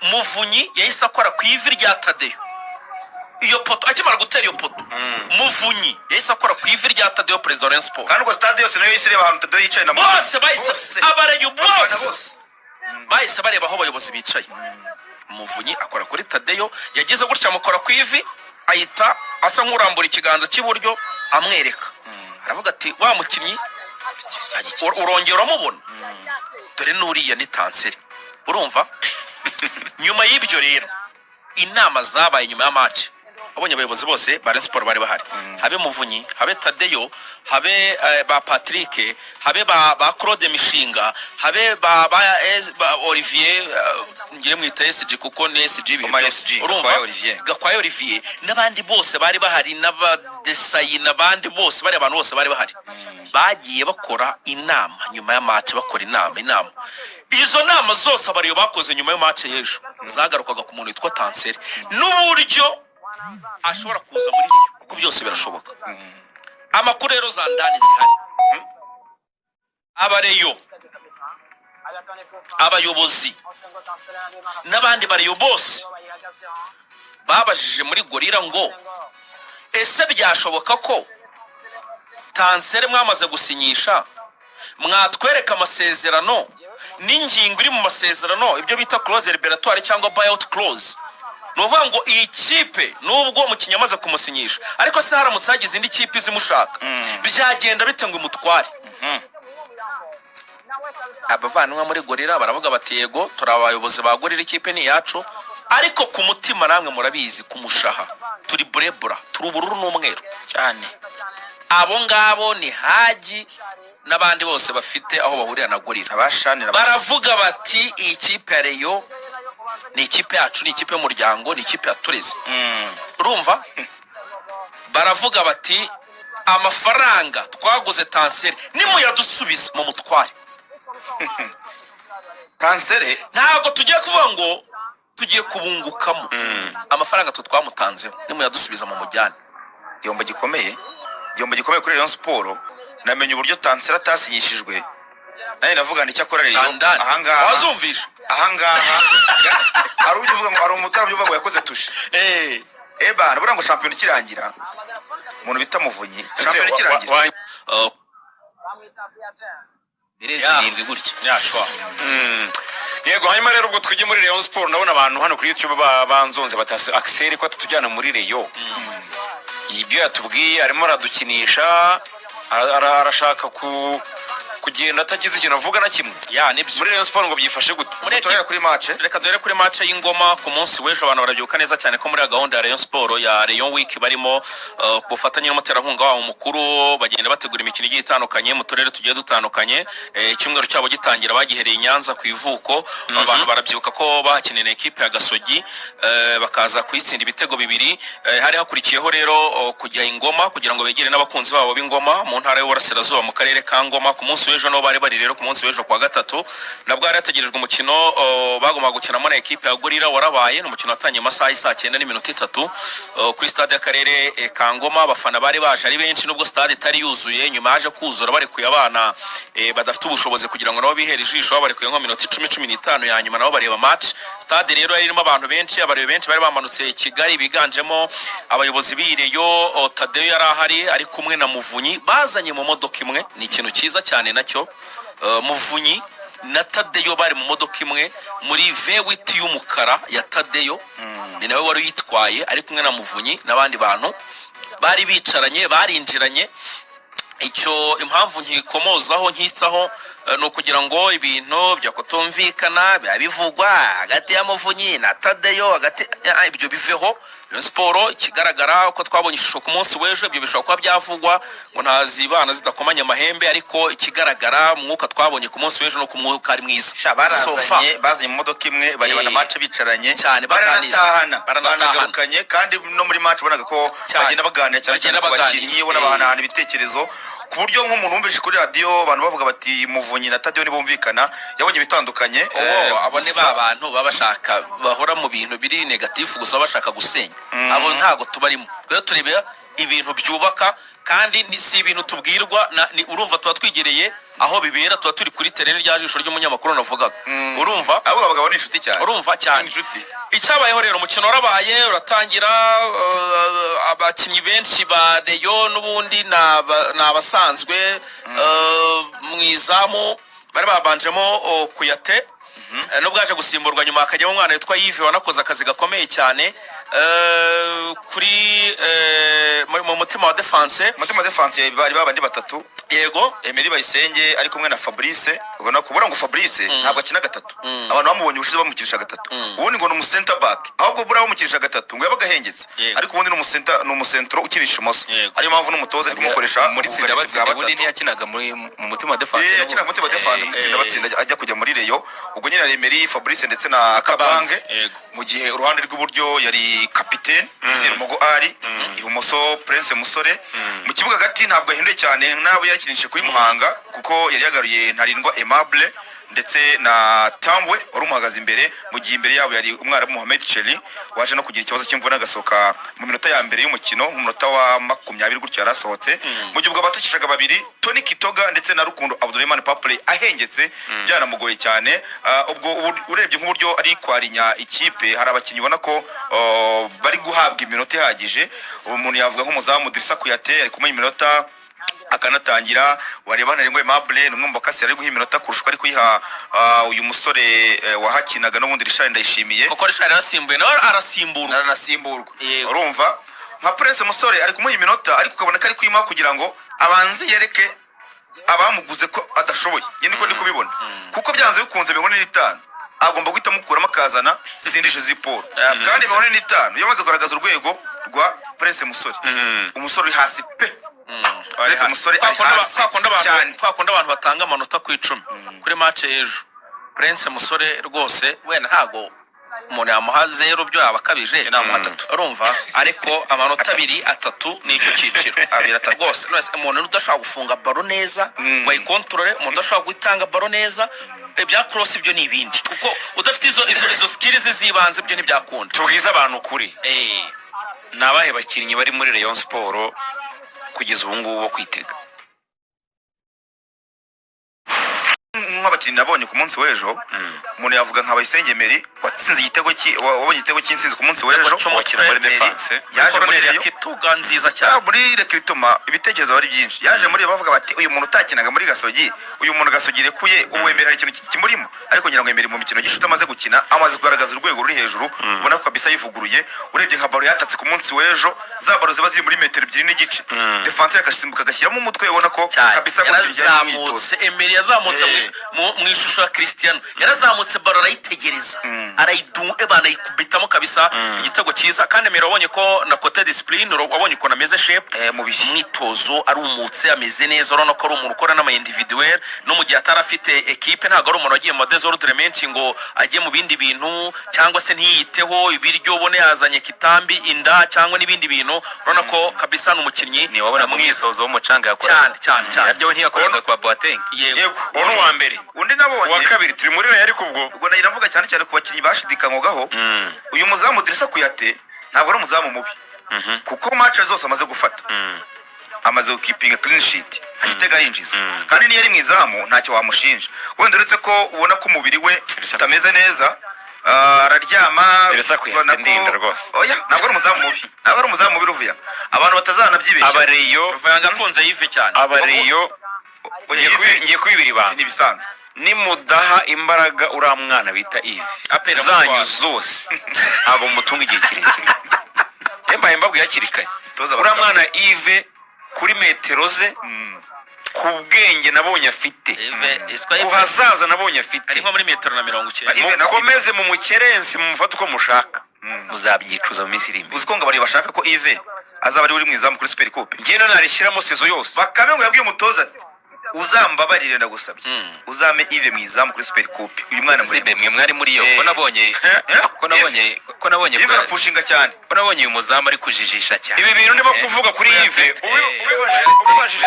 Muvunyi yahise akora ku ivi rya Tadeyo. Iyo poteau, akimara gutera iyo poteau, Muvunyi yahise akora ku ivi rya Tadeyo, perezida wa Rayon Sport. Kandi ubwo stade yose nayo yahise ireba ahantu Tadeyo yicaye na Muvunyi. Bose bahise Bose. abareyo Abafana bose bose. bahise bareba aho abayobozi bicaye. Muvunyi akora kuri Tadeyo, yagize gutya amukora ku ivi, ahita asa nk'urambura ikiganza cy'iburyo amwereka, aravuga ati: "Wa mukinnyi urongera uramubona, dore n'uriya ni Tanseri." Urumva, nyuma y'ibyo rero, inama zabaye nyuma ya match, abonye abayobozi bose ba Rayon Sport bari bahari, habe Muvunyi, habe Tadeyo, habe ba Patrick, habe ba Claude Mishinga, habe ba Olivier, ngiye mwita SG kuko ni SG ibihe Koma byose. SG, Urumva, Gakwaya Olivier. Gakwaya Olivier n'abandi bose bari bahari, n'abadesayi n'abandi bose bari, abantu bose bari bahari, bagiye bakora inama nyuma ya match, bakora inama. Izo nama zose abariyo bakoze nyuma ya match y'ejo zagarukaga ku muntu witwa Tanseri n'uburyo ashobora kuza muri Rayon, kuko byose birashoboka. Amakuru rero za ndani zihari, abareyo, abayobozi n'abandi bareyo bose babajije muri Gorilla ngo: "Ese byashoboka ko Tansere mwamaze gusinyisha, mwatwereka amasezerano n'ingingo iri mu masezerano, ibyo bita clause libératoire cyangwa buyout clause?" Ni ukuvuga ngo iyi kipe, nubwo umukinnyi amaze kumusinyisha, ariko se haramutse hagize indi kipe izimushaka, byagenda bite ngo imutware? Abavandimwe muri Gorilla baravuga bati: "Yego, turi abayobozi ba Gorilla, ikipe ni iyacu, ariko ku mutima namwe murabizi, ku mushaha turi burebura, turi ubururu n'umweru." Cyane. Abo ngabo ni Haji n'abandi bose bafite aho bahurira na Gorilla. Abashanira. Baravuga bati: "Iyi kipe ya Rayon ni ikipe yacu, ni ikipe y'umuryango, ni ikipe ya turezi." Urumva, baravuga bati: "Amafaranga twaguze Tanseri nimuyadusubiza mu mutware." Tansere. Ntabwo tugiye kuvuga ngo tugiye kubungukamo amafaranga twe twamutanzeho, nimuyadusubiza mu mujyane. Igihombo gikomeye, igihombo gikomeye kuri Rayon Sport. Namenye uburyo Tansere atasinyishijwe, nanjye ndavuga nti icyakora Rayon Tandani ahangaha wazumvisha. Ahangaha hari uburyo uvuga ngo hari umutara uvuga ngo yakoze touche. Eba buriya ngo shampiyona ikirangira, umuntu bita Muvunyi, shampiyona ikirangira Bire 7 gutya. Yashwa. Yego, hanyuma rero ubwo tujye muri Rayon Sport. Ndabona abantu hano kuri YouTube banzonze batase Axel ko atatujyana muri Rayon. Ibyo yatubwiye, arimo aradukinisha, arashaka kugenda atagize ikintu avuga na kimwe. Ya, nibyo. Muri Rayon Sport ngo byifashe gute? Muri Turahera kuri match. Reka duhere kuri match y'Ingoma ku munsi w'ejo. Abantu barabyibuka neza cyane ko muri ya gahunda ya Rayon Sport ya Rayon Week barimo, ku bufatanye n'umuterankunga wabo mukuru, bagenda bategura imikino igiye itandukanye mu turere tugiye dutandukanye. Icyumweru cyabo gitangira bagihereye i Nyanza ku ivuko. Abantu barabyibuka ko bahakinira ekipe ya Gasogi, bakaza kuyitsinda ibitego 2. Hari hakurikiyeho rero kujya Ingoma kugira ngo begere n'abakunzi babo b'Ingoma mu ntara y'Uburasirazuba, mu karere ka Ngoma. Ku munsi w'ejo nabo bari bari rero, ku munsi w'ejo kuwa gatatu nabwo hari hategerejwe umukino bagombaga gukinamo na ekipe ya Gorilla. Warabaye, ni umukino watangiye mu masaha y'isaa 9:03 kuri stade y'akarere ka Ngoma. Abafana bari baje ari benshi nubwo stade itari yuzuye. Nyuma yaje kuzura barekuye abana badafite ubushobozi kugira ngo nabo bihere ijisho, barekuye nko minota 10, 15 ya nyuma, nabo bareba match. Stade rero yari irimo abantu benshi, abareba benshi bari bamanutse i Kigali, biganjemo abayobozi b'ireyo. Tadeyo yari ahari ari kumwe na Muvunyi, bazanye mu modoka imwe, ni ikintu cyiza cyane nacyo. Muvunyi na Tadeyo bari mu modoka imwe, muri V8 y'umukara ya Tadeyo, ni nawe wari uyitwaye, ari kumwe na Muvunyi n'abandi bantu bari bicaranye, barinjiranye. Icyo impamvu nkikomozaho nkitsaho, ni ukugira ngo ibintu byo kutumvikana biba bivugwa hagati ya Muvunyi na Tadeyo, hagati ibyo biveho. Rayon Sport, ikigaragara uko twabonye ishusho ku munsi w'ejo, ibyo bishobora kuba byavugwa ngo ntazibana zidakomanya amahembe, ariko ikigaragara umwuka twabonye ku munsi w'ejo ni uko umwuka ari mwiza. Sha, So far. barazanye, bazanye mu modoka imwe, barebana match bicaranye. Cyane, baganira. Baranatahana. Baranatahana. Baranagarukanye kandi no muri match ubonaga ko bagenda baganira cyane Bagenda cyane ku baganira. bakinnyi, ubona bahanahana ibitekerezo, ku buryo nk'umuntu wumvise kuri radiyo abantu bavuga bati Muvunyi na Tadeyo ntibumvikana, yabonye ibitandukanye. Uwo abo ni ba bantu baba bashaka, bahora mu bintu biri négatif gusa, baba bashaka gusenya. Abo ntabwo tubarimo. Rero tureba ibintu byubaka, kandi si ibintu tubwirwa urumva tuba twigereye. Aho bibera tuba turi kuri terrain, rya jisho ry'umunyamakuru navugaga, urumva? Abo bagabo ni inshuti cyane. Urumva cyane. Inshuti. Icyabayeho rero, umukino warabaye uratangira, abakinnyi benshi ba Rayon n'ubundi ni abasanzwe. Mu izamu bari babanjemo Kuyate. Nubwo yaje gusimburwa nyuma hakajyamo umwana witwa Yves wanakoze akazi gakomeye cyane. Kuri mu mutima wa defense, Mutima defense bari babandi batatu. Emery Bayisenge ari kumwe na Fabrice, ubona ko ubona ngo Fabrice ntabwo akina gatatu. Abantu bamubonye ubushize bamukinisha gatatu, ubundi ngo ni umu center back, ahubwo buriya bamukinisha gatatu ngo yabaga ahengetse. Ariko ubundi ni umu center, ni umucentro ukinisha imoso. Ariyo mpamvu n'umutoza ari kumukoresha muri tsinda ubwugarizi bwa batsinda ubundi batatu. ntiyakinaga muri mu mutima wa defense. Yakinaga mutima defense mu tsinda batsinda ajya kujya muri Rayon. Ubwo nyine ari Emery, Fabrice ndetse na Kabange. Mu gihe uruhande rw'iburyo yari kapitene Serumogo, ari ibumoso Prince Musore. Mu kibuga hagati ntabwo yahinduye cyane n'abo yarakinishije kuri Muhanga, kuko yari yagaruye Ntarindwa Aimable ndetse na Tambwe wari umuhagaze imbere, mu gihe imbere yabo yari umwarabu Mohamed Cheli waje no kugira ikibazo cy'imvune agasohoka mu minota ya mbere y'umukino, mu munota wa 20 gutyo yarasohotse. Mu gihe ubwo abatakishaga babiri, Tony Kitoga ndetse na Rukundo Abdulrahman Papley ahengetse, byanamugoye cyane. Ubwo urebye nk'uburyo ari kwarinya ikipe, hari abakinnyi ubona ko bari guhabwa iminota ihagije. Umuntu yavuga nk'umuzamu Drissa Kuyate ari kumuha iminota akanatangira. Wareba Ntarengwa Aimable ni umwe mu bakasi ari guha iminota kurusha uko ari kuyiha uyu musore wahakinaga n'ubundi Richard Ndayishimiye. Kuko Richard yarasimbuye, nawe arasimburwa. Naranasimburwa. Urumva nka Prince Musore ari kumuha iminota, ariko ukabona ko ari kuyimuha kugira ngo abanze yereke abamuguze ko adashoboye. Njye niko ndi kubibona, kuko byanze bikunze 45 agomba guhita amukuramo akazana Sindishe Ziporo. Kandi 45 yamaze kugaragaza urwego rwa Prince Musore, umusore uri hasi pe. Prince Musore ari hasi cyane. Kwa kundi abantu batanga amanota ku 10 kuri match y'ejo, Prince Musore rwose wenda ntago umuntu yamuha 0, byo yaba akabije. Namuha 3. Urumva, ariko amanota abiri, atatu ni icyo cyiciro. Abiri, atatu. Rwose none se umuntu udashobora gufunga ballon neza ngo ayikontorore, umuntu udashobora gutanga ballon neza, ibya cross ibyo ni ibindi, kuko udafite izo skills z'ibanze ibyo ntibyakunda. Tubwize abantu ukuri, ni abahe bakinnyi bari muri Rayon Sport kugeza ubu ngubu bo kwitega? Nk'abakinnyi nabonye ku munsi w'ejo, umuntu yavuga nka Bayisenge Emery watsinze igitego wabonye igitego cy'intsinzi ku munsi w'ejo. Cy'umutwe. Wakina muri Emery defense. yaje muri Koroneri ya Rayon. Kituga nziza cyane. Muri recrutement ibitekerezo ari byinshi. Yaje muri bavuga bati uyu muntu utakinaga muri Gasogi, uyu muntu Gasogi irekuye, ubu Emery hari ikintu kimurimo. Ariko ngira ngo Emery mu mikino gishuti amaze gukina amaze kugaragaza urwego ruri hejuru, ubona ko kabisa yivuguruye. Urebye nka ballon yatatse ku munsi w'ejo, za ballon ziba ziri muri metero 2.5, defense akasimbuka agashyiramo umutwe, ubona ko Cyane. kabisa ko bijyanye n'imyitozo. Yarazamutse, Emery yazamutse mu ishusho ya Cristiano, yarazamutse ballon arayitegereza, banayikubitamo kabisa, igitego cyiza. Kandi Emery wabonye ko na côté discipline, wabonye ukuntu ameze shape Mu bihe. Umwitozo arumutse, ameze neza. Urabona ko ari umuntu ukora n'ama individuel, no mu gihe atari afite ekipe ntabwo ari umuntu wagiye mu madésordre menshi ngo ajye mu bindi bintu cyangwa se ntiyiteho ibiryo, ubone yazanye kitambi inda cyangwa n'ibindi bintu. Urabona ko kabisa ni umukinnyi Ni wabona mu mwiza. mwitozo w'umucanga yakoraga. Cyane cyane cyane. Nabyo we ntiyakoraga kwa Boateng. Yego. Yego. Uwo ni uwa mbere. Undi nabonye, Uwa kabiri, turi muri Rayon ariko ubwo. Ubwo nagira mvuga cyane cyane ku bakinnyi bashidikanywagaho, uyu muzamu Drissa Kuyate ntabwo ari umuzamu mubi, kuko match zose amaze gufata amaze gukipinga clean sheet, nta gitego arinjizwa, kandi niyo ari mu izamu ntacyo wamushinja. Wenda uretse ko ubona ko umubiri we utameze neza, araryama. Drissa Kuyate ubona ko- ndinda rwose. Oya, ntabwo ari umuzamu mubi, ntabwo ari umuzamu mubi ruvuya, abantu batazanabyibeshya. Abareyo Ruvuyanga akunze Yves cyane. Abareyo Oya, ngiye kubibira ibanga. ni ibisanzwe. Nimudaha imbaraga uriya mwana bita Yves APR zanyu amutwara. zose, ntabwo mutunga igihe kirekire. Mbaye mbabwiye hakiri kare. Toza Uriya abagabo. mwana Yves, kuri metero ze, ku bwenge nabonye afite, Yves iswa ku Yves hazaza nabonye afite, ari nko muri metero na 90. Yves nawe- mukomeze mu mukerensi, mumufate uko mushaka, muzabyicuza mu minsi iri imbere. Uzi ko ngo abari bashaka ko Yves azaba ari uri mu izamu kuri Super Coupe? Njyewe narishyiramo saison yose. Bakame ngo yabwiye umutoza ati uzambabarire, ndagusabye, uzame Yves mu izamu kuri Super Coupe, uyu mwana Simbe muremure. mwe mwari muri yo ko nabonye ko nabonye Yves arapushinga cyane. Ko nabonye uyu muzamu ari kujijisha cyane. Ibi bintu ndimo kuvuga kuri Yves, ubibajije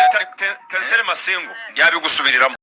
Tersere Masengo yabigusubiriramo.